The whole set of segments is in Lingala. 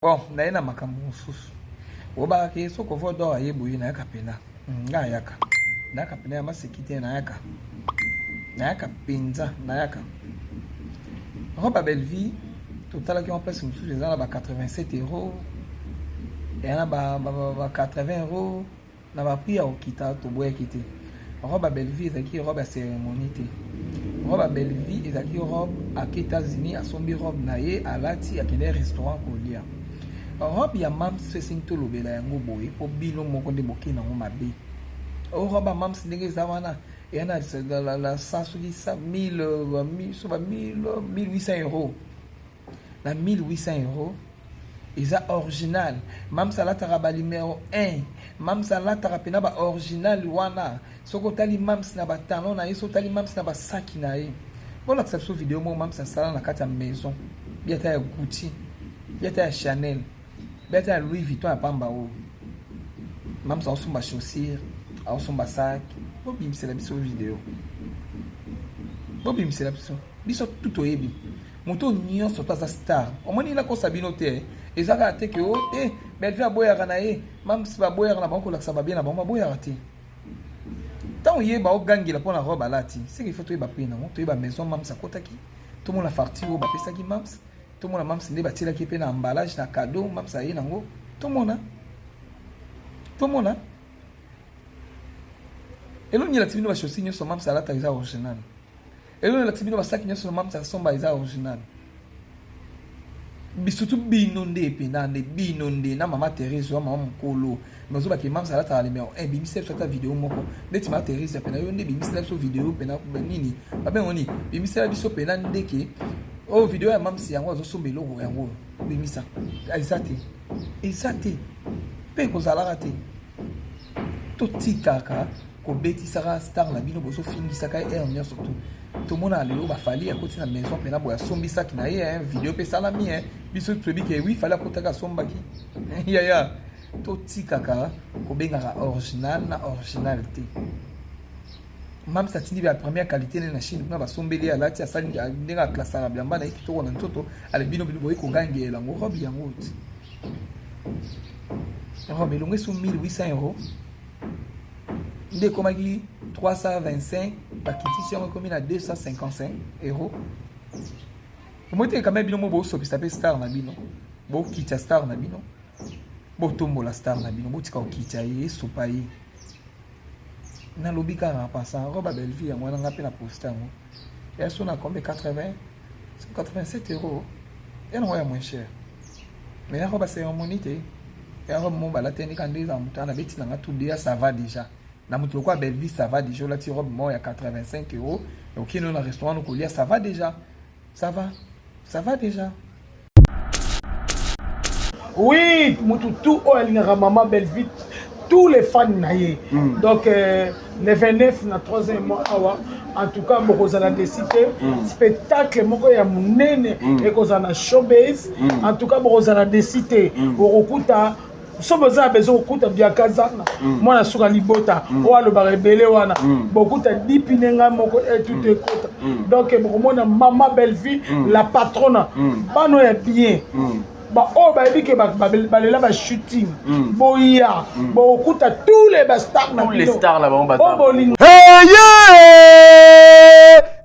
Bon, naye na makambo mosusu. Obaka ke soko vo dor aye boye nayaka pena. Hmm, nga ayaka. Nayaka pena ya maseki te nayaka. Nayaka penza, nayaka. Robe ya Bellevue totalaki en place mosusu eza na ba 87 euros. Eya na ba, ba, ba, ba 80 euros. Na ba prix ya kokita toboyaki te. Robe ya Bellevue ezalaki robe ya cérémonie te. Robe ya Bellevue ezalaki robe ake États-Unis asombi robe na ye alati akende restaurant kolia. Robe ya Mams esengi tolobela yango boye mpo bino moko nde bokei nango mabe. O robe ya Mams ndenge eza wana eya na la 100 soki 1000 so ba 1800 euros. Na 1800 euros eza original. Mams alataka ba numero 1. Mams alataka pena ba original wana. Soki otali Mams na ba talon na ye, soki otali Mams na ba saki na ye. Bolakisa biso video moko Mams asala na kati ya maison. Biata ya Gucci, biata ya Chanel, biata ya Louis Vuitton ya pamba oyo. Mams aosomba chaussure, aosomba sac. Bobimisela biso video. Bobimisela biso. Biso tout toyebi. Moto nyonso to aza star. Omoni nakosa bino te. Eza kaka te ke o oh, te Bellevue aboyaka na ye, Mams baboyaka na bango kolakisa babie na bango baboyaka te. Ntango ye baogangela mpo na robe alati, c'est qu'il faut toyeba prix nango, toyeba maison Mams akotaki, tomona farti oyo bapesaki Mams, tomona Mams nde batielaki mpe na emballage na cadeau Mams aye nango, tomona. Tomona. Elongi elakisi bino ba chaussures nyonso Mams alata eza original. Elongi elakisi bino basaki nyonso na Mams asomba eza original. Bisutu bino nde epena nde bino nde na mama Therese wa mama mokolo mais ozobaki Mams alataka numero 1 bimisa biso ata video moko ndeti mama Therese pena yo nde bimisela biso video pena nini babengo nini bimisela biso pena ndeke oyo oh, video ya Mams yango azosomba eloko yango bimisa eza te eza te mpe ekozalaka te totikaka kobetisaka star na bino bozofingisaka ye heure nyonso tu tomonaka lelo bafali akoti na maison mpena boye asombisaki na ye video mpe esalami biso toyebi ke wi fali akotaki asombaki yaya totikaka kobengaka original na original te Mams atindi ya première qualité na Chine kuna basombeli ye alati asali ndenge aklasaka bilamba na ye kitoko na nzoto ale bino bino boye kogangela yango robe yango ti robe elongo esu 1800 euros nde ekomaki 325 bakitisi yango ekomi na 255 euros omoi te kame bino mo bosopisa mpe star na bino bokitya star na bino botombola star na bino botika kokitya ye esopa ye nalobi kaka en passant robe ya Bellevue yango wana nga mpe na poste yango ya so na combien 80 87 euros ya nango ya moins cher mais ya robe ya cérémonie te ya robe mo balatani kaka nde eza moto ana beti nanga tout deya ça va déjà na moto lokola Bellevue ça va déjà olati robe moko ya 85 euros okende na restaurant nokolia ça va déjà Ça va? Ça va déjà? Oui, mutu tout oyo alingaka mama Bellevue, tous les fans na ye. Donc le 29 na 3e mois awa, en tout cas bokozala déçu te. Spectacle moko ya monene ekozala na showbase. En tout cas bokozala déçu te. Okokuta soki boza na besoin kokuta biaka zanga mwana suka libota oyo alobaka ebele wana bokuta dipine ngai moko etutu ekota donc bokomona mama Bellevue la patrona bano ya bien baoyo bayebi ke balela ba shooting boya bokokuta tous les bastars na bino oyo bolinga. Hey,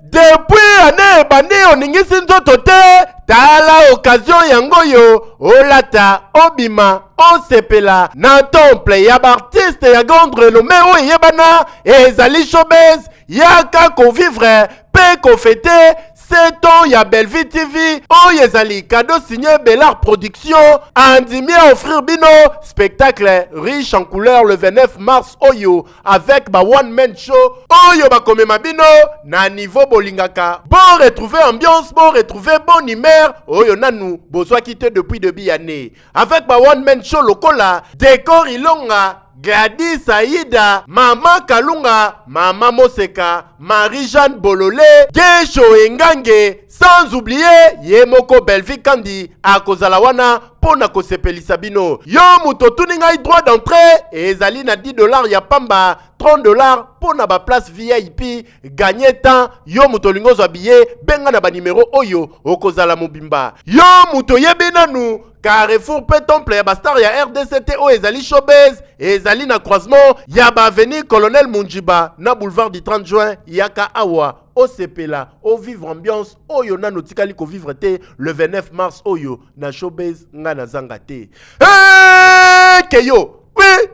depuis ane ebandi oningisi nzoto te, tala occasion yango oyo olata obima osepela na temple ya baartiste ya grande renommée oyo eyebana ezali showbase. Yaka kovivre mpe kofete 7 ans ya Bellevue TV oyo ezali cadeau signé Bellard Production andimi à offrir bino spectacle riche en couleur le 29 mars oyo avec ba one man show oyo bakomema bino na niveau bolingaka. Bo retrouver ambiance, bo retrouver bonne humeur oyo nanu bozwaki te depuis début année avec ba one man show lokola Décor Ilonga, Gladys Aïda, Mama Kalunga, Mama Moseka, Marie-Jeanne Bolole, Gesho Engange, sans oublier ye moko Bellevue Kandi akozala wana mpo na kosepelisa bino. Yo moto otuni ngai droit d'entrée ezali na 10 dollars ya pamba, 30 dollars mpo na ba place VIP. Gagne temps, yo moto olingi ozwa billet, benga na ba numero oyo okozala mobimba. Yo moto oyebi nanu Carrefour mpe temple ya ba star ya RDC te oyo ezali Showbuzz, ezali na croisement ya ba avenue Colonel Munjiba na boulevard du 30 juin. Yaka awa osepela, ovivre ambiance oyo nanu otikali kovivre te le 29 mars oyo na Showbuzz. Nga nazanga te. Hey, keyo oui.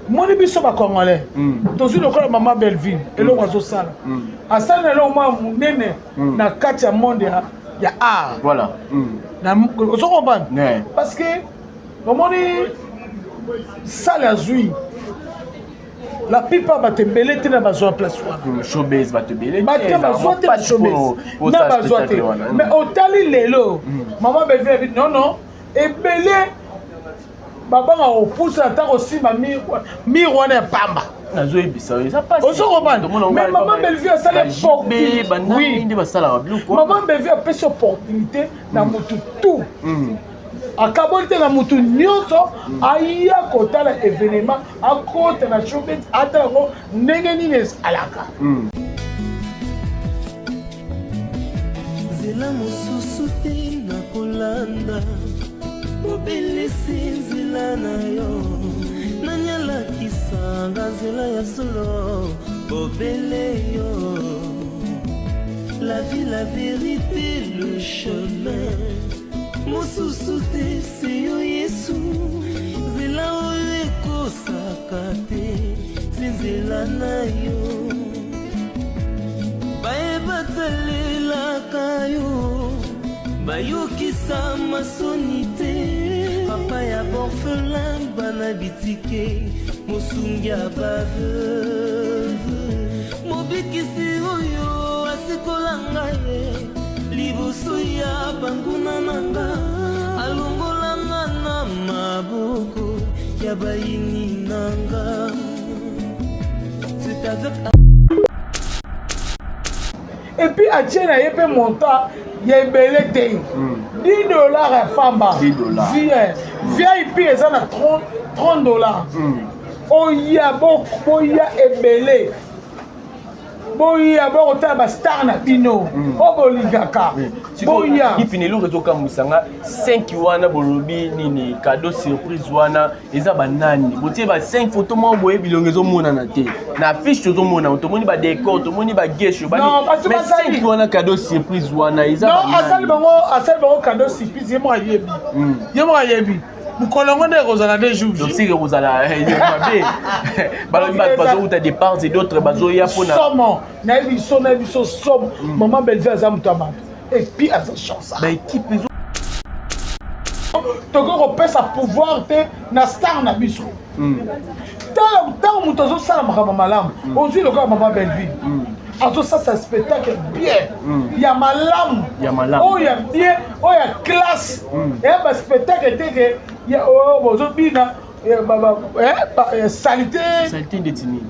Moni biso bacongolais tozwi lokola mama Belleville, eloko azosala, asali na eloko mwa monene na kati ya monde ya art. Ozo comprendre? Parce que omoni sale azwi la plupart bato ebele te na bazwa place wana. Showbase bato ebele. Bato bazwa te na showbase, na bazwa te. Mais otali lelo mama Belleville abi non non, ebele babanga kopusa ata kosimba mur wana ya pamba. Nazoyebisa yo, eza pasi. Ozo comprendre? Mais mama Belleville asali opportunité. Nde basalaka biloko. Mama Belleville apesi opportunité na motu tout, akaboli te na motu nyonso aya kotala événement, akota na showbase, atala yango ndenge nini ezalaka. Nzela mosusu te nakolanda, bobelesi nzela na yo. Nani alakisanga nzela ya solo? Bobele yo. La vie, la vérité, le chemin, mosusu te se yo Yesu. Nzela oyo ekosaka te se nzela na yo. Bayebatalelaka yo, bayokisa masoni te. Papa ya baorphelin, bana bitike, mosungi ya baveuve, mobikisi oyo asikola ngai liboso ya banguna na nga, alongolanga na maboko ya bayini na nga. C'est avec Et puis atie na ye mpe montant ya ebele te, 10 $ ya pamba. 10 dollars. VIP eza na 30 $. Oya, boya ebele, boya bokotala bastar na bino oyo bolingaka, boya. Ipine, eloko ezokamwisa nga, 5 wana bolobi nini? Cadeau surprise wana eza banani? Botie ba 5 photo moko boye, bilongo ezomonana te na affiche. Tozomona, tomoni badécor, tomoni bagesho. Non, bato Mais bazali. 5 wana, cadeau surprise wana eza Non, asali banani? bango, asali bango cadeau surprise, ye moko ayebi, ye moko ayebi mokolo yango nde ekozala nde jour. Donc sike kozala mabe, balobi bato bazouta de part et d'autre, bazoya mpona Somo, nayebi so, nayebi so, somo. Mama Belleville aza moto ya bato et puis aza chance. Baéquipe ezo Tokoki kopesa pouvoir te na star na biso. Tala, ntango moto azosala makambo malamu, ozwi lokola mama Belleville azosasa spectacle bien, ya malamu. Ya malamu. Oyo ya bien, oyo ya classe, eya baspectacle te ke ya oyo bozobina saleté. Saleté ndeti nini?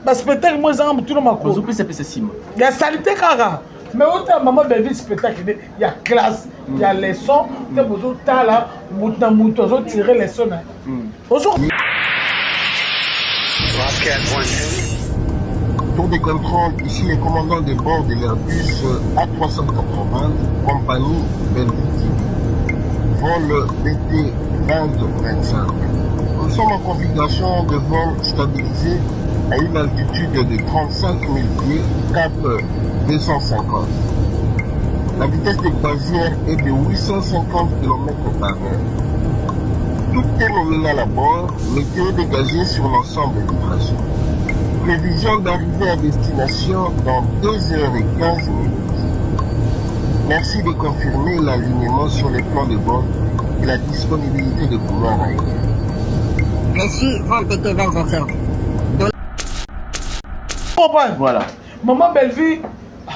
Baspectacle mo ezanga motuna makolo. Bazopesapesa nsima. Ya saleté kaka. Mais otala mama Belleville, spectacle nde ya classe, ya leçon te. Bozotala motu na motu azotire leçon na ye. Ozo Tour de contrôle, ici le commandant de bord de l'Airbus A380, compagnie Belgique. Vol BT 2025. Nous sommes en configuration de vol stabilisé à une altitude de 35 000 pieds, cap 250. La vitesse de croisière est de 850 km par heure. Tout est nominal à bord, météo dégagée sur l'ensemble du trajet. Prévision d'arrivée à destination dans 2h15 minutes. Merci de confirmer l'alignement sur les plans de bord et la disponibilité de couloirs aériens. Reçu, vol PT 2025. Comprendre? Voilà. Mama Belleville,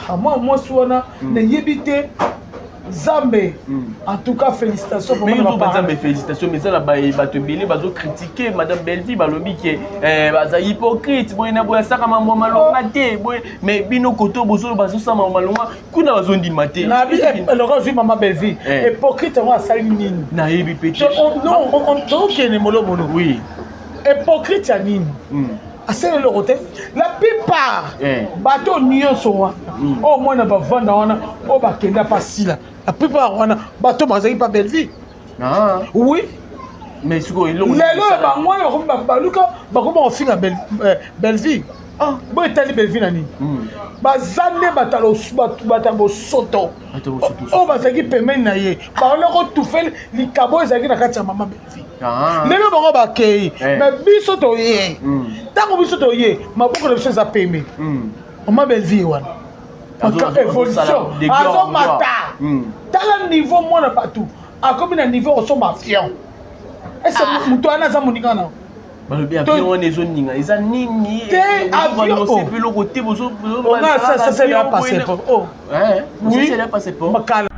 ah, mwa mwasi wana nayebi te. Nzambe en tout cas félicitations mais yo Nzambe félicitations mais ça bato ebele bazo critiquer madame Bellevue balobi ke eh, baza hypocrite boye na boye asaka mambo malonga te boye mais bino koto bozolo bazosala mambo malonga kuna bazondima te nabi eloko azwi mama Bellevue eh. hypocrite yango asali nini nayebi pe te non tokende molobolo oui hypocrite ya nini hmm. asali eloko te la plupart eh. bato nyonso wana hmm. oyo mwana bavanda wana oyo bakenda pa sila la plupart wana bato bazalaki pa bellevue ah. oui mais sikoyo eloko lelo bango wana bakomi baluka bakomi bakofinga eh, bellevue ah, bo etali bellevue na nini hmm. baza nde bato ya bosoto oyo bazalaki pembeni na ye bango kotufeli likabo ezalaki na kati ya mama bellevue Ah. ndenge bango bakei eh. me biso toye ntango biso toye maboko na biso eza pembe mama bellevue wana évolution azomata tala niveau mwana bato akomi na niveau kosomba avion ese ah. moto wana aza moninga na balobi avion wana ezoninga eza nini te avion eloko te bozosasela passeport oh. passeport makala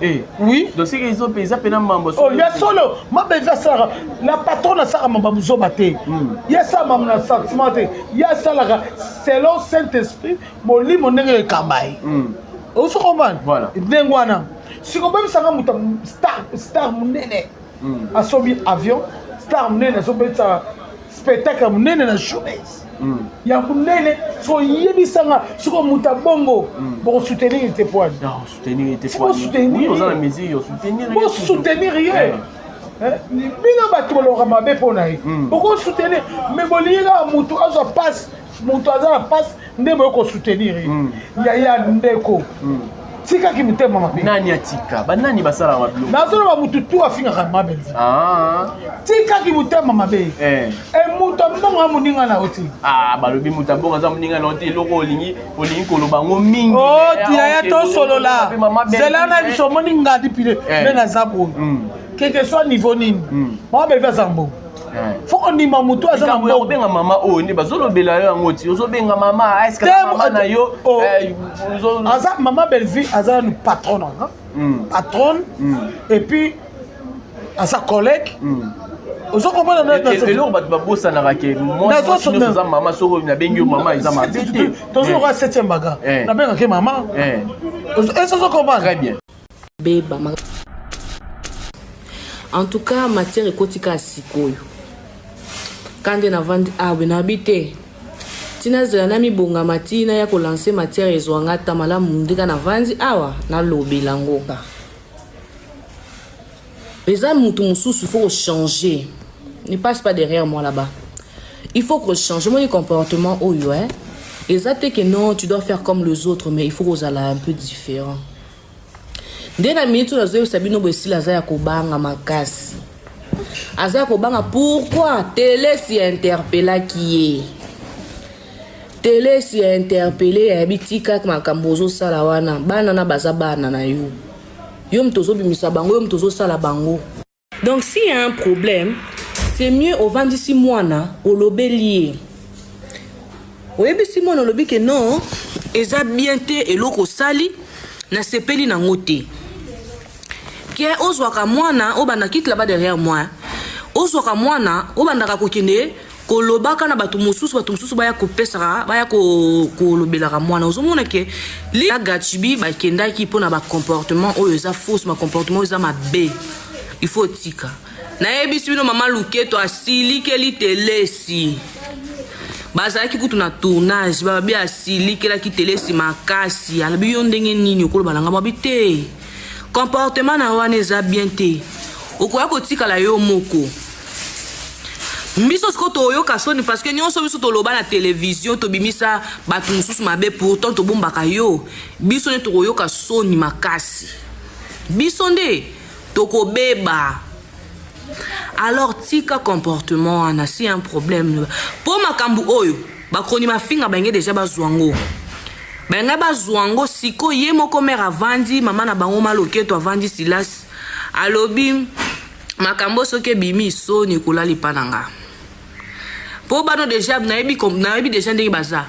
Eh. Oui. Donc c'est qu'ils ont eza pena mambo. Oh, ya solo, ma belle asalaka la patronne asalaka mambo buzoba te. Hmm. Ye asala mambo na sentiment te. Ye asalaka selon Saint-Esprit molimo ndenge ekamba ye. Hmm. Ozo comprendre? Voilà. Ndenge wana. Siko bebisanga moto star star munene. Hmm. Asombi avion, star munene azobetisa spectacle ya monene na showbiz mm. ya monene soki oyebisanga soki moto ya bongo mm. bokosoutenir ye te poani bosoutenir ye eh, bino bato bolobaka mabe mpo na ye mm. bokosoutenir mais bolingi kaka moto azwa mpasi moto aza na mpasi nde boye kosoutenir ye yaya ndeko tikaki motema mabe nani atika banani basalaka mabiloko nazoloba motu tu afingaka mabelvi ah. tikaki motema mabe eh. e moto ya mbongo ya moninga na yo te ah, balobi moto ya mbongo aza moninga na yo te eloko olingi olingi koloba yango mingi o oh, yaya tosolola zela na biso omoni ngadi pile eh. nde naza boye hmm. quelque soit niveau nini hmm. mama belvi aza mbongo Eh. fo ondima motu aza na mbongo obenga mama oyo nde bazolobela yo yango ti ozobenga mama eske mama na yo oh. eh, aza mama bellevue aza nanu patronne anga hmm. patronne hmm. et puis aza collègue hmm. ozo comprendre eloko bato babosanaka ke mwasi nyonso aza mama soki nabengi yo mama eza mabe te tozoloka 7e baga eh. nabengake mama ese ozo comprendre très bien beba en tout cas matière ekoti kaka sikoyo ka nde navandi awe nabi te ntina zela namibongama ti naya kolanse matière ezwa nga ata malamu ndika navandi awa nalobela ngo eza mutu mosusu il faut kochanger ne passe pas derrière moi là-bas il faut kochanger moni comportement oyo eh? eza te que non tu dois faire comme les autres mais il faut kozala un peu différent nde na minute oyo nazoyebisa bino boye esila aza ya kobanga makasi aza ya kobanga pourquoi telesi interpelaki ye telesi ya interpele yayebi tika makambo ozosala wana bana na baza bana na yo yo moto ozobimisa bango yo moto ozosala bango donc s'il y a un problème c'est mieux ovandisi mwana olobeli ye oyebisi mwana olobi ke non eza bien te eloko osali nasepeli nango te ke ozwaka mwana obanda quitte là-bas derrière moi ozwaka mwana obandaka kokende kolobaka na bato mosusu bato mosusu baya kopesaka baya kolobelaka mwana ozomona ke na gachibi bakendaki mpona bacomportement oyo eza fausse bacomportement oyo eza mabe il faut otika nayebisi bino mama luketo asilikeli telesi bazalaki kutu na tournage babi asilikelaki telesi makasi alobi yo ndenge nini okoloba na ngai babi te comportement na wana eza bien te okoya kotikala yo moko biso sikoyo toyoka soni parce que nyonso biso toloba na televizio tobimisa bato mosusu mabe pourtant tobombaka yo biso nde tokoyoka soni makasi biso nde tokobeba alors tika comportement wana si un problème mpo makambo oyo bakroni mafinga bange deja bazwa ngo balinga bazwa yango sikoyo ye moko mare avandi mama na bango maloketo avandi silas alobi makambo soki ebimi soni ekolala epa na nga mpo bano deja nayebi, nayebi deja ndenge baza.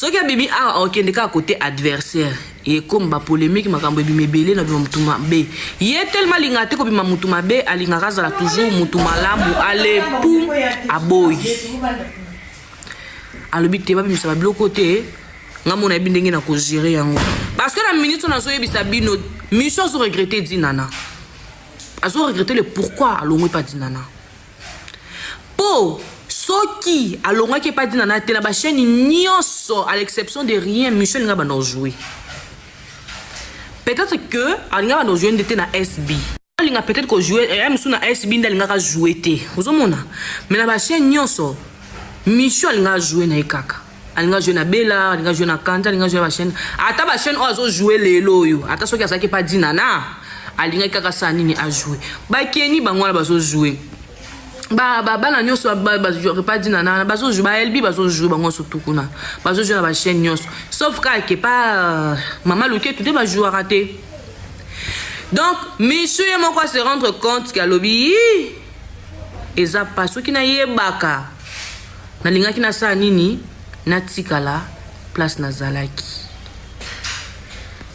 Soki abimi awa akokende kaka kote adversaire ekoma ba polemique makambo ebima ebele na bima mutu mabe ye tellement alingaka te kobima mutu mabe alingaka azala toujours mutu malamu ale pum aboyi alobi te babimisa babiloko te nga mona yebi ndenge na kogere yango parce que na minute oyo nazoyebisa bino mission azo regrette dinana azo regrette le pourquoi alongwe pa dinana Po soki alongwaki epa Dinana te na ba chaîne nyonso à l'exception de rien Michou alinga banda jouer. Peut-être que alinga banda jouer nde te na SB. Alinga peut-être ko jouer eh mosusu na SB nde alingaka jouer te. Ozomona? Mais na ba chaîne nyonso Michou alinga jouer na ye kaka. Alinga jouer na Bella, alinga jouer na Kanda, alinga jouer na ba chaîne. Ata ba chaîne oyo azo jouer lelo oyo, ata soki azalaki pa Dinana, alingaki kaka sa nini a jouer. Ba Kenny bango wana bazo jouer. Ba ba bana nyonso ba ba jouer pa Dinana, bazo jouer ba Elbi bazo jouer bango nyonso tout kuna. Bazo jouer na ba chaîne nyonso. Sauf kaka ke pa euh, Mama Luketu te ba jouera te. Donc Michou ye moko a se rendre compte ke alobi eza pa soki nayebaka Nalingaki nasala nini? Natikala place nazalaki.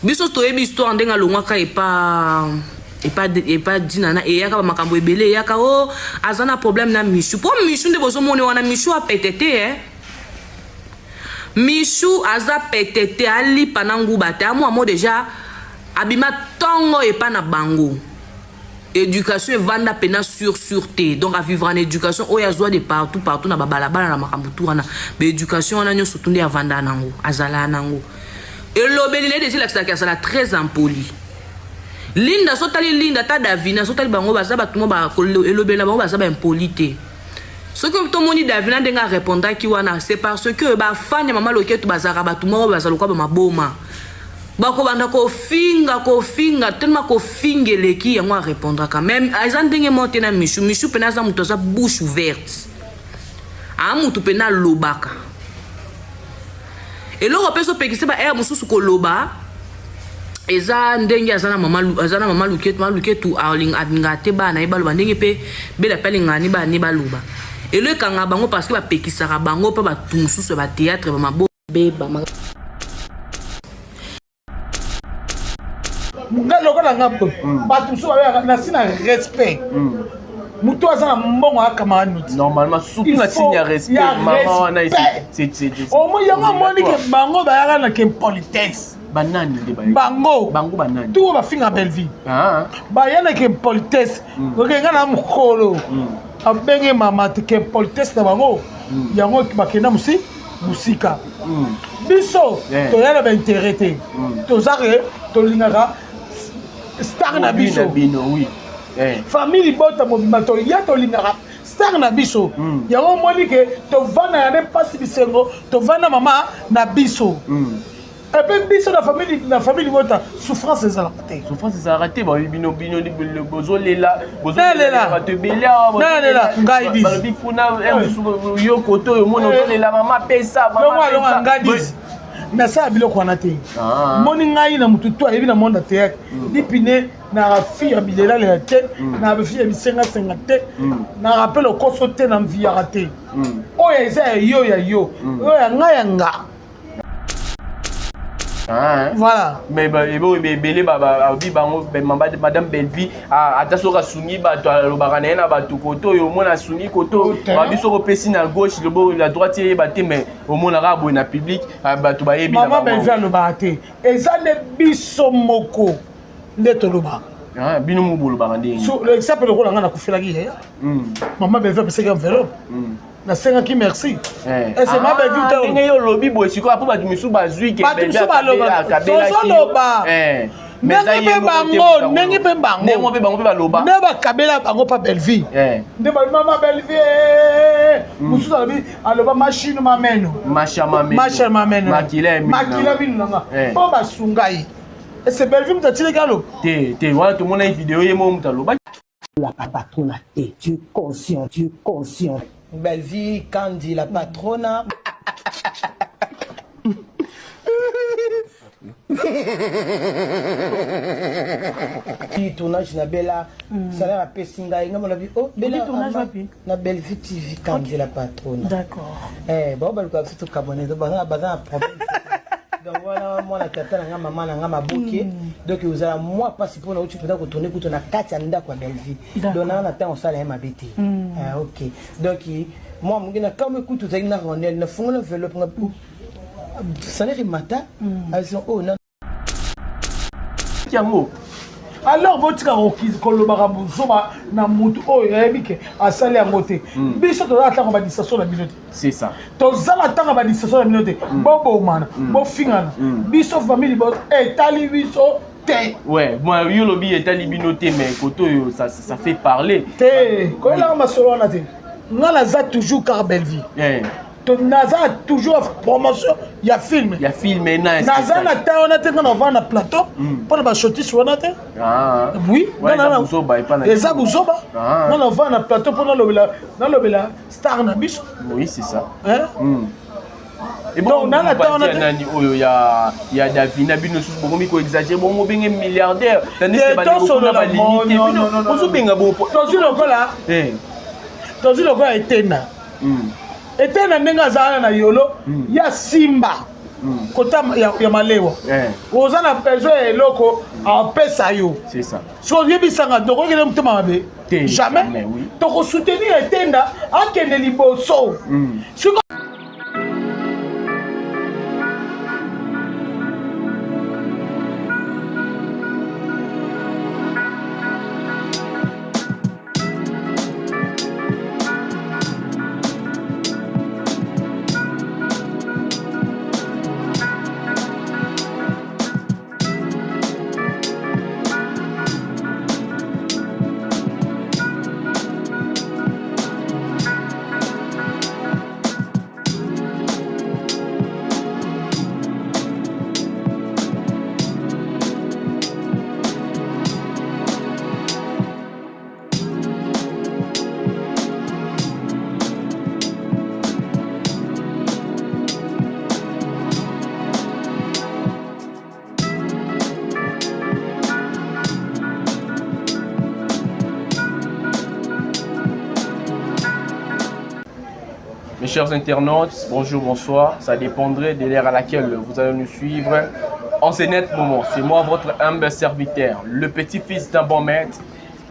Biso toyebi histoire ndenge alongwaka epa epa epa Dinana eyaka ba makambo ebele eyaka o oh, aza na problème na Michou. Po Michou nde bozomona wana Michou apete te eh. Michou aza pete te alipa na nguba te amwa mo deja abima tongo epa na bango. Education evanda pena sur sur te donc a vivra na education oyo azwa de partout partout na ba balabala na makambo tout wana ba education wana nyonso tout nde avanda nango azala nango elobeli na ye deja elakisaka azala très impoli Linda sotali Linda ta Davina sotali bango baza bato mo ba elobeli na bango baza ba impoli te soki tomoni Davina ndenge a répondaki wana c'est parce que ba fan ya mama Loketo bazalaka bato moko bazala lokola ba maboma Bakobanda kofinga kofinga tellement kofinga eleki yango a repondraka mais eza ndenge moko te na Michou. Michou pena aza mutu aza bouche ouverte. A mutu pena alobaka. Eloko pe ezopekisa ba heure mosusu koloba eza ndenge aza na mama aza na mama Luketu, mama Luketu alingaka te bana ye baloba ndenge pe Bella pe alingaka ni bana ne baloba. Elo ekanga bango parce que bapekisaka bango pa batu mosusu ya ba theatre ba mabo beba nga lokola nga boye hmm. bato mosusu babeyaka nasi na respect hmm. moto aza na mbongo akamaka noti normalement surtout na signe ya respect mama wana omo yango omoni ke bango bayaka na ke politesse banani nde bango bango banani tuko bafinga bellevie ah. baya na ke politesse hmm. oke nga na mokolo abenge mama te ke politesse na bango yango bakenda mosi mosika mm. biso yeah. toya na bainteret te mm. toza ke tolingaka star na biso oui. yeah. famille libota mobimba toya tolingaka star na biso mm. yango omoni ke tovanda na nde mpasi bisengo tovanda mama na biso mm. epe biso na famille na famille libota souffrance ezalaka te souffrance ezalaka te bayebi bino bino bozolela bozolela bato ebele awa nalela ngai dis balobi kuna eh, mosusu yo kote oyo omona eh. ozolela mama pesa mama ngai dis nasala biloko wana te ah. moni ngai na motu to ayebi na monde ya théâtre mm. dipine na fille ya bilelalela te mm. na fille ya bisengasenga te mm. na rappel okoso te na mviyaka te oyo eza ya yo ya yo oyo ya ngai ya nga Ah, voilà mais ebele babi bango madame bellevie ah, ata soki asungi bato alobaka na ye na bato koto oyo omona asungi koto babi soki opesi na gauche lobo na droite eyeba te mais omonaka boye na public ah, bato bayebi mama bellevie alobaka te eza nde biso moko nde tolobaka bino moko bolobaka ndenge exemple lokola ngai nakufelaki yaya hmm. mama bellevie apesaki enveloppe hmm. nasengaki merci eh. esema ah, bellevue ndenge yo olobi boye sikoyo mpo bato misusu bazwi ke bato misusu baloba tozoloba eh. ndenge mpe bango ndenge mpe bango ndenge mpe bango mpe baloba nde bakabela bango mpa bellevue eh. nde balobi mama bellevue mosusu alobi aloba machine mameno masha mameno makila mino nanga mpo basunga ye ese bellevue moto atileki aloba te te wana tomonaki video ye moko moto alobaki La patrona te, tu es conscient, tu es conscient. Bellevue Kandi la patrona. Tournage na Bella, mm. salaire apesi ngai ngai mona bi oh Bella tournage wapi? Na Bellevue TV kanzela okay. Patrona. D'accord. Eh, ba baluka biso tokabwana baza baza na problème. Donc wana mwana tata na nga mama na nga maboke mm. donc ozala mwa mpasi mpona uti mpenza kotourne kutu na kati ya ndako ya Bellevue. Donc nanga na ntango osala ye mabe te. Mm. Ah, ok. Donc mwa moke na kamwe kutu ozalaki na Ronel nafungola enveloppe nga salaire emata mm. azo oyo oh, yango alors botika kolobaka buzoba na mutu oyo ayebi ke asali yango te hmm. biso toza na ntango badistraction na bino te toza na ntango badistraction na bino te hmm. bobomana hmm. bofingana biso famille etali biso te ouais moi yo lobi etali bino te mais koto oyo ça, ça fait parler te koyelaka masolo wana te nga naza toujours car bellevie yeah. Naza toujours promotion ya film ya film na naza na temps wana te nga navanda na plateau mpo na bashotis wana te ah. Oui, eza buzoba ah. nga navanda na plateau mpo nalobela nalobela star na biso. Oui, c'est ça. Hein? Donc nana temps wana nani oyo ya ya Davina bino susu bokomi ko exagérer bongo benge milliardaire tandis que ba kuna ba limité bino ozo benga bongo tozwi lokola eh tozwi lokola etena mm. Ete na ndenge aza wana na yolo mm. ya simba mm. kota ya, ya malewa eh. Oza na besoin ya eloko mm. apesa yo so oyebisanga tokokende motema mabe jamais oui. Tokosoutenir etenda akende liboso mm. Siko Mes chers internautes, bonjour, bonsoir. Ça dépendrait de l'heure à laquelle vous allez nous suivre. En ce net moment, c'est moi, votre humble serviteur, le petit-fils d'un bon maître,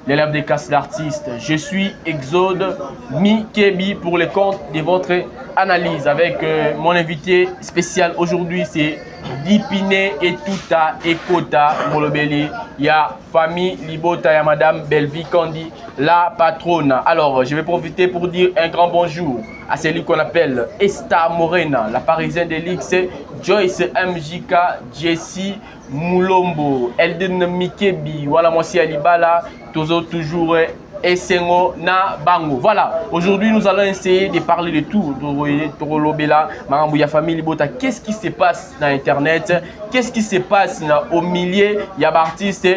l'élève des classes d'artistes. Je suis Exode Mikebi pour le compte de votre analyse avec euh, mon invité spécial aujourd'hui, c'est Dipine Etuta Ekota Molobeli. Il y a famille Libota, il y a Madame Belvi Kandi, la patronne. Alors, je vais profiter pour dire un grand bonjour à celui qu'on appelle Esta Morena, la parisienne de l'X, Joyce MJK, Jessie Mulombo, Elden Mikebi, voilà moi c'est Alibala, toujours toujours Esengo na Bango. Voilà, aujourd'hui nous allons essayer de parler de tout. Torolobela, Marambouya famille Libota, qu'est-ce qui se passe dans internet? Qu'est-ce qui se passe au milieu? Il y a artiste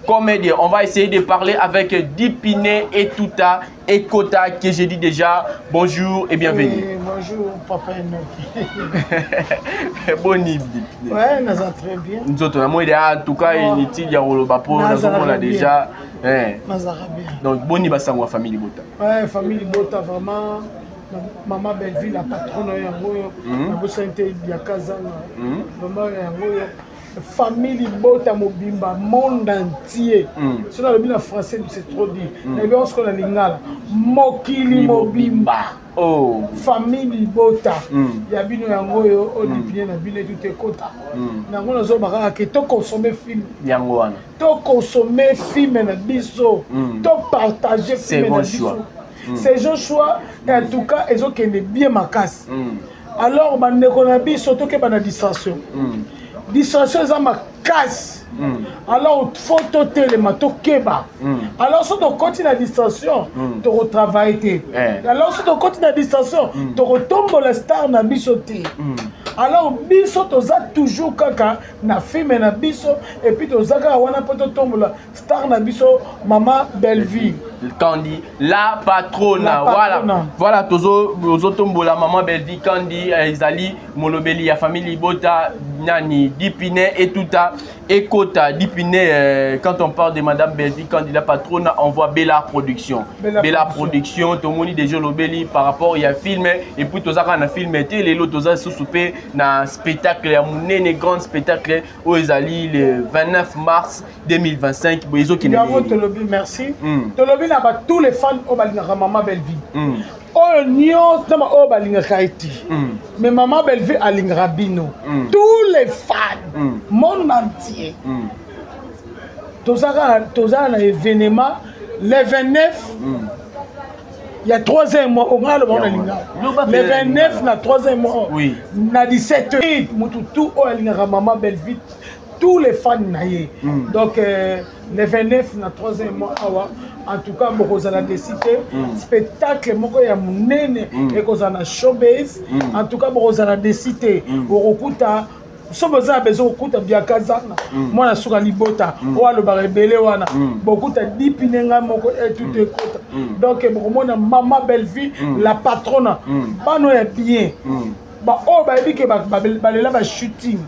comédien. On va essayer de parler avec Dipine Etuta Ekota que j'ai dit déjà. Bonjour et bienvenue. Oui, bonjour papa Enoch. Boni Dipine. Ouais, naza très bien. Nzoto na moi en tout cas inutile ya koloba po nazomona déjà. Eh. Nazaka bien. Donc boni basango ya famille Libota. Ouais, famille Libota vraiment maman Belleville la patronne yango oyo nabosani te biaka zanga vraiment yango oyo famille libota mobimba monde entier mm. soki nalobi na français c'est trop dit mm. nayebi yango sikoyo na lingala mokili mobimba oh. Famille libota mm. ya bino yango oyo odipine mm. na bino etuta ekota mm. nango nazoba kaka ke tokonsome film yango wana tokonsome film na biso mm. topartage film na biso mm. c'est bon choix en tout cas ezokende bien makasi mm. Alors bandeko na biso tokeba na distraction mm. Distraction eza makasi mm. Alors faut totelema tokeba mm. Alors so tokoti na distraction mm. Tokotravaille te eh. Alors so tokoti na distraction mm. Tokotombola star na biso te mm. Alors biso toza toujours kaka na filme na biso et puis toza kaka wana mpo totombola star na biso mama Bellevue. Kandi la patrona. La Voilà. patrona. Voilà, tozo tozotombola maman Bellevue Kandi ezali molobeli ya famille Libota nani Dipine etuta ekota Dipine quand on parle de madame Bellevue Kandi la patrona, on voit Bella Production. Bella Bella Production, tomoni déjà lobeli par rapport ya film et puis tozaka na film te, lelo toza susu pe na spectacle ya munene, grand spectacle oyo ezali le 29 mars 2025 boye ezokende. Yango tolobi merci. Tolobi na ba tous les fans oyo balingaka mama Bellevue, oyo nyonso na oyo balingaka ye te, mais mama Bellevue alingaka bino, tous les fans, monde entier. Tozala na événement le 29 ya troisième mois. Onga aloba ngo na lingaka Loba le pe na 29 na troisième mois na 17 heures. Mutu tout oyo alingaka mama Bellevue, tous les fans na ye, donc le 29 na troisième mois awa, en tout cas bokozala déçus te. Spectacle moko ya monene ekozala na Showbase. En tout cas bokozala déçus te. Okokuta so boza na besoin kokuta biaka zanga, mwana suka libota oyo alobaka ebele wana, bokuta Dipine ngai moko etutu ekota. Donc bokomona mama Bellevue la patrona, bana oyo ya bien, baoyo bayebi ke balela bashooting,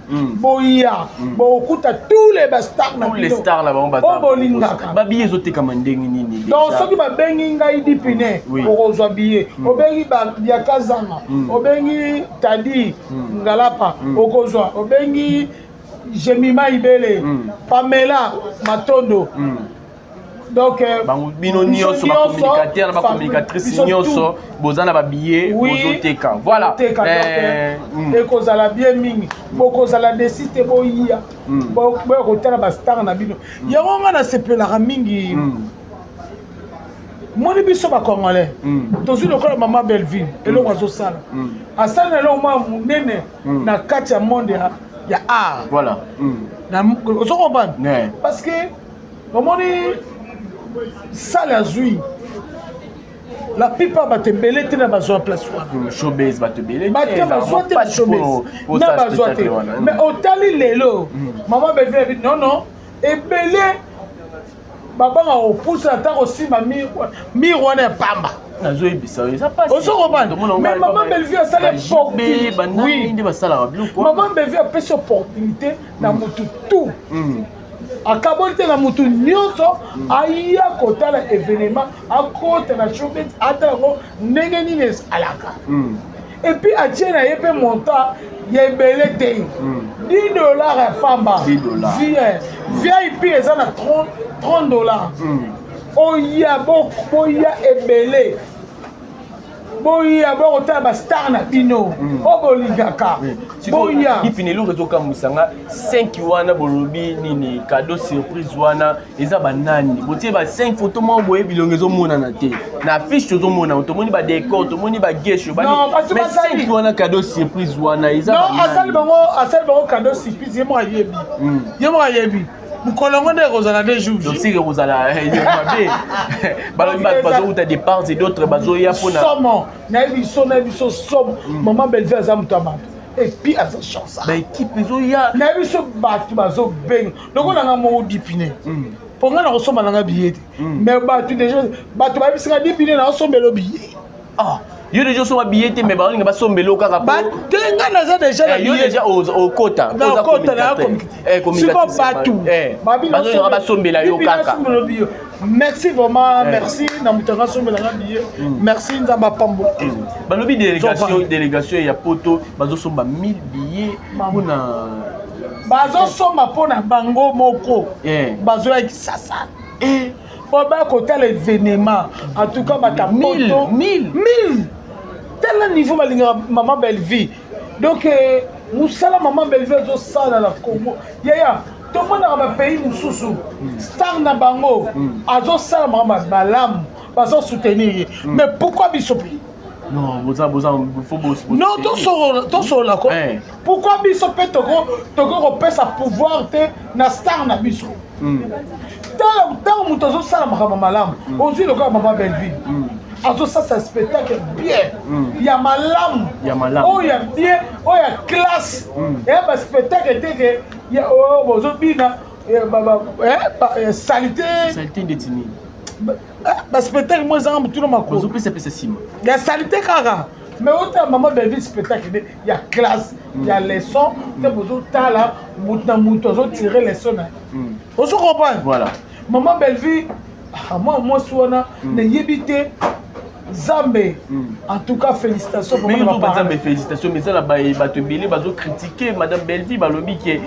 boya, bokokuta tous les bastars na Tous les bino stars na bango baza. oyo bolingaka. Babillet ezotekama ndenge nini Donc déjà? soki babengi ngai Dipine, okozwa billet. Obengi Biaka Zanga, obengi Tadi Ngalapa, okozwa. Obengi Jemima Ibele, Pamela Matondo, donc Bango bino biso nyonso bacommunicateur na bacommunicatrice biso nyonso boza na babillet, Oui. bozoteka, voilà. Teka, donc ekozala bien mingi, bokozala déçus te. Boya, boya kotala bastar na bino. Yango nga nasepelaka mingi. Moni biso bacongolais tozwi lokola mama Belleville, eloko azosala, asali na eloko mwa monene na kati ya monde ya art. Ozo comprendre? Parce que omoni sale azwi, la plupart bato ebele te na bazwa place wana. Showbase bato ebele. Bato bazwa te na Showbase na bazwa te. Mais otali lelo mama Bellevue abi non non, ebele babanga kopusa ata kosimba mur wana ya pamba. Nazoyebisa yo, eza pasi. Ozo comprendre? Mais mama Bellevue asali opportunité nde basalaka biloko. Mama Bellevue apesi opportunité na motu tout, akaboli te na motu nyonso aya kotala événement, akota na Showbase, atala yango ndenge nini ezalaka. Et puis atie na ye mpe montant ya ebele te, 10 $ ya pamba. VIP eza na 30 $. Oya, boya ebele, boya bokotala bastar na bino oyo bolingaka, boya. Ipine, eloko ezokamwisanga, 5 wana bolobi nini? Cadeau surprise wana eza banani? Botie ba 5 photo moko boye, bilongo ezomonana te na affiche. Tozomona, tomoni badécor, tomoni bagesho, mais 5 wana, cadeau surprise wana eza? Asali bango, asali bango cadeau surprise, ye moko ayebi, ye moko ayebi. Mokolo yango nde ekozala nde jour. Sike ekozala mabe. Balobi bato bazowuta de part et d'autre, bazoya mpona Somo, nayebi so, nayebi so, somo. Mama Bellevue aza moto ya bato et puis aza chance. Baéquipe ezoya. Nayebi so, bato bazobenga lokola nga moko Dipine, mpo nga na kosomba nanga billet te, mais bato déjà, bato bayebisinga Dipine na osombela billet. Ah, yo déjà osomba billet te, mais baolinga basombela kaka? Te, nga naza déjà na Yo déjà okota. Okota na siko, bato bazolinga basombela yo kaka. Merci vraiment, merci na moto anga asombelanga billet. Merci, Nzambe apambola. Balobi délégation ya poto bazosomba 1000 billets mpona Bazosomba mpona bango moko, bazoya Kisasa po baya kotala événement. En tout cas bato poto 1000. 1000, tala niveau balingaka mama Bellevue. Donc mosala mama Bellevue azosala na Congo, yaya, tomonaka bapays mosusu, star na bango azosala makambo malamu, bazosoutenir ye, mais pourquoi biso mpe? Non, boza boza faut Non, tosolola ko. Pourquoi biso mpe toko kopesa pouvoir te na star na biso? Ntango moto azosala makambo malamu, ozwi lokola mama Bellevue azosasa spectacle bien, ya malamu, oyo ya bien, oyo ya classe, eya baspectacle te ke bozobina saleté. Saleté ndeti nini? Baspectacle mo ezanga motuna makolo. Ozopesapesa nsima. Ya salite kaka. Mais otala mama Bellevue, spectacle nde ya classe, ya leçon te. Bozotala motu na motu azotire leçon na ye. Ozo comprendre? Voilà. Mama Bellevue, ah, mwa mwasi wana, nayebi te, Nzambe, en tout cas félicitations Mais vraiment na yo baparents. Nzambe, félicitation, mais eza na bato ebele bazocritique madame Bellevue, balobi ke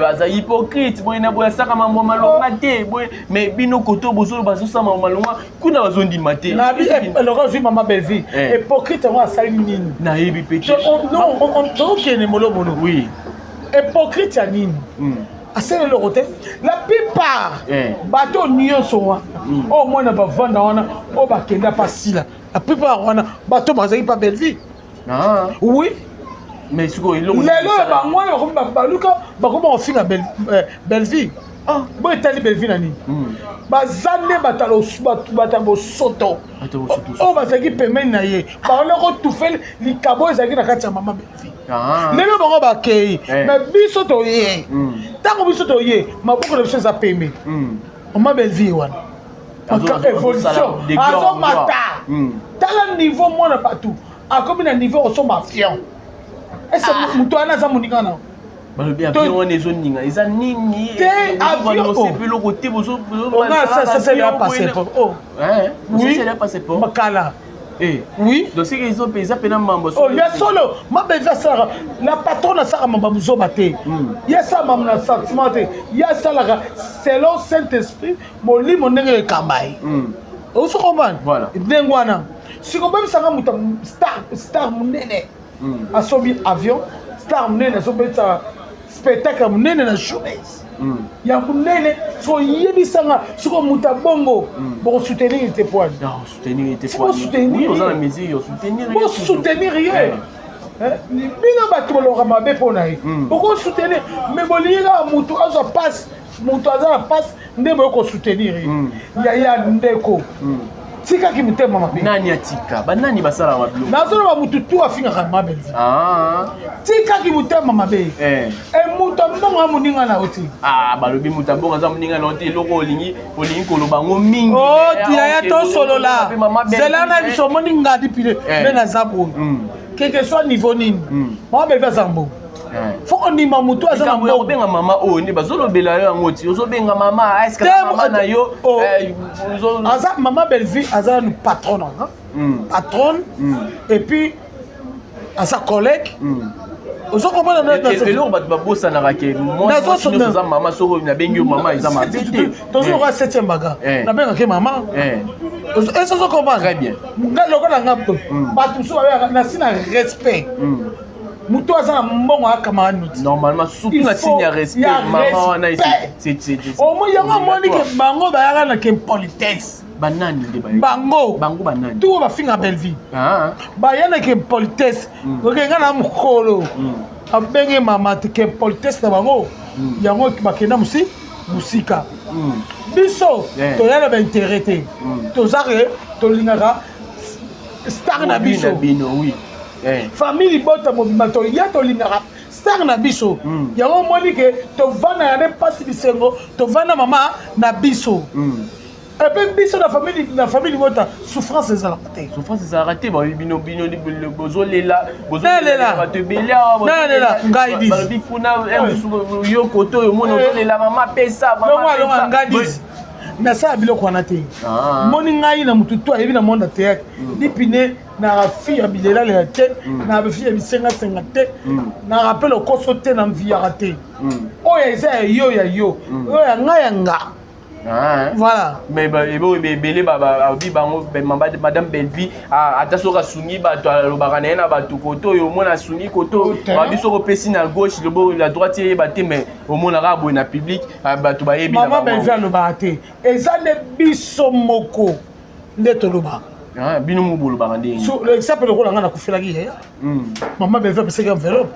baza hypocrite boye na boye, asaka mambo malonga te boye. Mais bino koto bozolo bazosala mambo malonga, kuna bazondima te. Nabi eloko azwi mama Bellevue. Hypocrite yango asali nini? Nayebi pe te. Non, tokokende molobolo. Hypocrite ya nini? Asali eloko te. La plupart bato nyonso wana oyo mwana bavanda wana, oyo bakenda pasila, la plupart wana bato bazalaki pa Bellevue. Oui. Mais sikoyo eloko lelo oyo bango wana bakomi baluka, bakomi kofinga Bellevue. Bo etali Bellevue na nini? Baza nde bato ya bosoto oyo bazalaki pembeni na ye, bango kotufe likabo ezalaki na kati ya mama Bellevue. Lelo bango bakei, mais biso toye. Ntango biso toye, maboko na biso eza pembe. Mama Bellevue wana, évolution azomata. Tala niveau mwana bato akomi na niveau kosomba avion. Ese moto wana aza moninga na Balobi avion wana ezoninga, eza nini? Te, avion eloko te. Osasela passeport. Oh oui, passeport. Makala. Oui, donc seke eza mpena mambo. Oh, ya solo, Mabeve asalaka, la patronne asalaka mambo ya buzoba te. Ye asala mambo na sentiment te, ye asalaka selon Saint Esprit, molimo ndenge ekamba ye. Ozo comprendre ndenge wana? Siko boyebisanga, moto star, star monene asombi avion, star monene azobetisa spectacle monene na showbase ya monene, so oyebisanga, soko moto abongo, bokosoutenir te poani? Bosoutenir ye. Bino bato bolobaka mabe mpo na ye, bokosoutenir, mais bolingi kaka motu azwa passe, moto aza na passe nde boye kosoutenir ye. Yaya, ndeko, tikaki motema mabe. Nani atika? Banani basalaka mabiloko? Nazoloba motu tu afingaka Mabelvi, tikaki motema mabe. E moto ambongo ya moninga na yo te. Balobi moto ambongo aza moninga na yo te. Eloko olingi koloba yango mingi. Yaya, tosolola zela na biso. Omoni ngadi pile nde naza boye, quelque soit niveau nini, mama Belvi aza mbongo, faut ondima motu aza na mbongo. Obenga mama oyo nde bazolobela yo yango ti ozobenga mama, est mama na yo? Aza mama Bellevue, aza nanu patronne, patronne, et puis aza collègue. Ozo comprendre? Eloko bato babosanaka ke mwasi nyonso aza mama. Soki nabengi yo mama, eza mabe te. Tozokoka septième baga, nabengaki mama ese. Ozo comprendre? Très bien. Nga lokola nga bato mosusu babengaka nasi na respect. Moto aza na mbongo akamaka noti. Normalement, surtout na signe ya respect, mama wana. Omo yango amoni ke bango bayaka na ke impolitesse. Banani nde? Bango. Bango banani? Tuko bafinga Bellevue, baya na ke impolitesse. Oke, nga na mokolo abenge mama te, ke impolitesse na bango yango bakenda mosi mosika. Biso toya na baintérêt te, toza ke tolingaka star na biso. Famille libota mobimba toya, tolingaka star na biso. Yango omoni ke tovandaka nde mpasi bisengo, tovanda mama na biso. Et puis biso na famille libota, souffrance ezalaka te. Souffrance ezalaka te. Balobi bino bino bozolela. Nalela. Bato ebele awa. Nalela ngai dis. Balobi kuna yo koto oyo omoni ozolela, mama pesa. Longo alonga ngai dis, nasala biloko wana te. Moni ngai na motu to ayebi na monde ya théâtre dipine, na fille ya bilelalela te, na fille ya bisengasenga te, na rappel okoso te, na mviyaka te. Oyo eza ya yo, ya yo, oyo ya ngai, ya nga. Voilà. Mais ebele babi bango madame Bellevue, ata soki asungi bato, alobaka na ye na bato koto oyo omona asungi koto, babi soki opesi na gauche, lobo la droite eyeba te. Mais omonaka boye na public, bato bayebi. Mama Bellevue alobaka te, eza nde biso moko nde tolobaka. Bino mo bolobaka ndenge? Exemple, lokola ngai nakufelaki yaya, mama Bellevue apesaki enveloppe,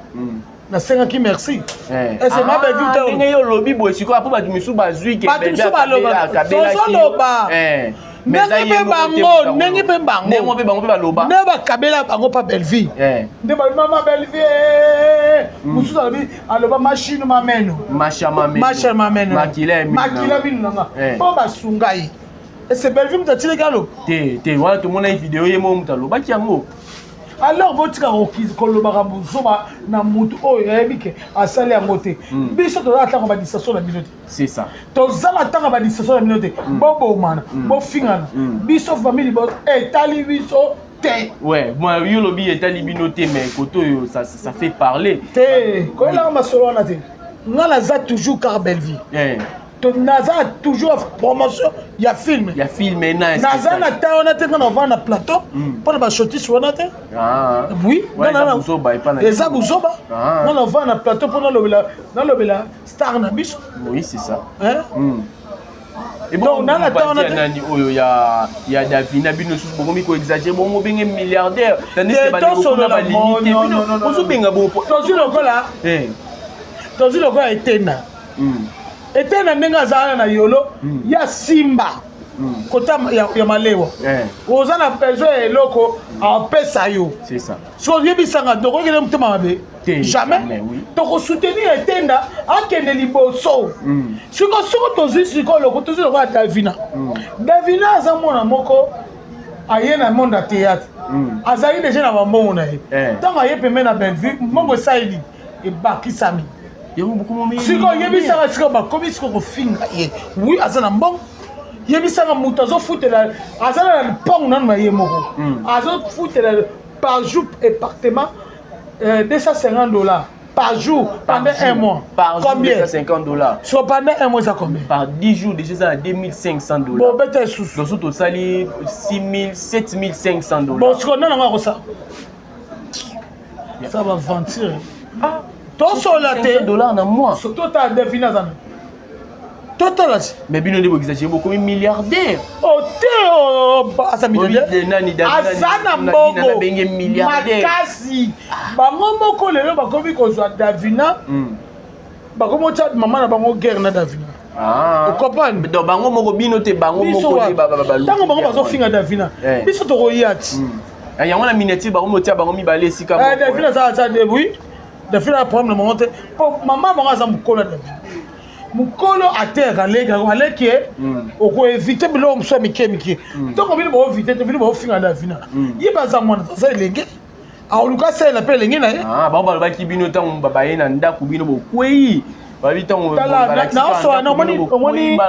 nasengaki merci. Ndenge yo olobi boye sikoyo, apo bato misusu bazwi ke Bato misusu baloba, tozoloba ndenge mpe bango, ndenge mpe bango. Ndenge mpe bango mpe baloba. Nde bakabela bango mpa Bellevue, nde balobi mama Bellevue. Mosusu alobi, aloba machine mameno. Masha mameno. Masha mameno. Makila Makila mino nanga mpo basunga ye. Ese Bellevue moto atilaki aloba te te, wana tomonaki video, ye moko moto alobaki yango. Alors botika kolobaka bozoba na mutu oyo ayebi ke asali yango te. Biso toza na ntango badistraction na bino te. C'est ça. Toza na ntango badistraction na bino te. Bobomana, bofingana, biso famille etali biso te. Ouais, moi yo lobi etali bino te, mais koto oyo ça fait parler. Te, koyelaka masolo wana te. Nga naza toujours car Bellevue. Naza toujours promotion ya film. Ya film na Naza na temps wana te. Nga na ovanda na plateau mpona bashotisi wana te. Oui. Eza buzoba. Nga na ovanda na plateau mpo nalobela star na biso. Oui, c'est ça. Donc nana nani oyo ya Davina, bino susu bokomi koexagérer bongo, obenge milliardaire, tandis que bandeko balingi te, bino ozobenga bongo. Tozwi lokola etena etena ndenge aza wana na yolo ya simba kota ya malewa, oza na besoin ya eloko, apesa yo. C'est ça. Soki oyebisanga, tokokende motema mabe jamais. Tokosoutenir etenda akende liboso. Siko soko tozwi sikoyo loko, tozwi lokola Davina. Davina aza mwana moko aye na monde ya théâtre, azali déjà na bambongo na ye. Ntango aye pembe na Bellevue, mbongo esaleli ebakisami. Sikoyo yebisaka, sikoyo bakomi sikoyo kofinga ye. Oui, aza na mbongo. Yebisaka, moto azofutela, aza na lupango nanu na ye moko, azofutela par jour appartement 250 $ par jour pendant un mois. Par jour? Combien? 250 $. So pendant un mois, eza combien? Par 10 jours déjà, eza na 2500 $. Bon, beta lisusu. Donc so tosali 6000, 7500 $. Bon, sikoyo nde nango akosala ça, baventure tosola te. Dollars na mois. Totala, Davina aza na, totala ti. Mais bino nde boexagérer, bokomi milliardaire. O te, aza millionnaire, aza na mbongo makasi. Bango moko lelo bakomi kozwa Davina, bakomi otya mama na bango guerre na Davina. Ocomprendre? Donc bango moko, bino te, bango moko. Ntango bango bazofinga Davina, biso tokoya ti. Yango na miniature bango motia bango mibale esika. Davina aza, oui, Davina aza problème na bango te, po mama bango aza mokolo ya Davina. Mokolo ateyaka aleki, aleki ye, okoéviter biloko mosusu ya mike mike. Ntango bino baoéviter te, bino baofinga Davina, ye baza mwana, aza elenge, aoluka asalela mpe elenge na ye. Bango balobaki bino ntango baye na ndako, bino bokwei, babi ntango. Naosoana, omoni, omoni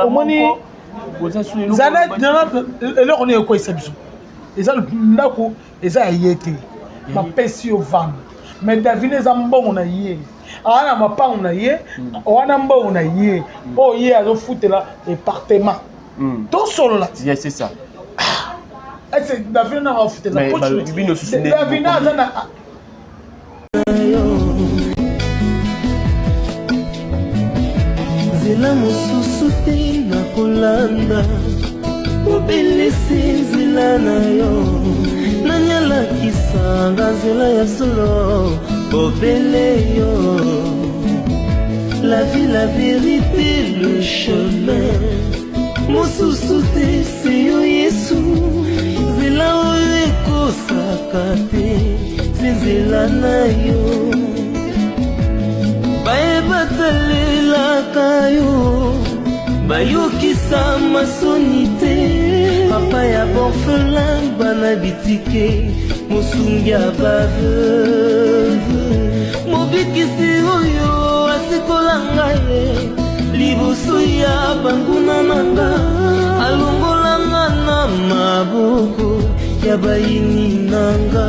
zala eloko nini ekweyisa biso? Eza ndako, eza ya ye te, bapesi yo vanda. Mais Davina eza mbongo na ye, aa na mapango na ye wana, mbongo na ye oyo ye azofutela appartement. Tosolola. Yes, c'est ça. Ese Davina nanga afutela? Davina aza na Nzela mosusu te nakolanda, obelesi nzela na yo. Nani alakisanga nzela ya solo? Obele yo. La vie, la vérité, le chemin, mosusu te se yo Yesu. Nzela oyo ekosaka te se nzela na yo. Bayebatalelaka yo, bayokisa masoni te. Papa ya baorphelin, bana bitike, mosungi ya baveuve, mobikisi oyo asekola ngai liboso ya banguna na nga, alongolanga na maboko ya bayini na nga.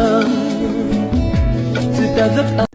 C'est avec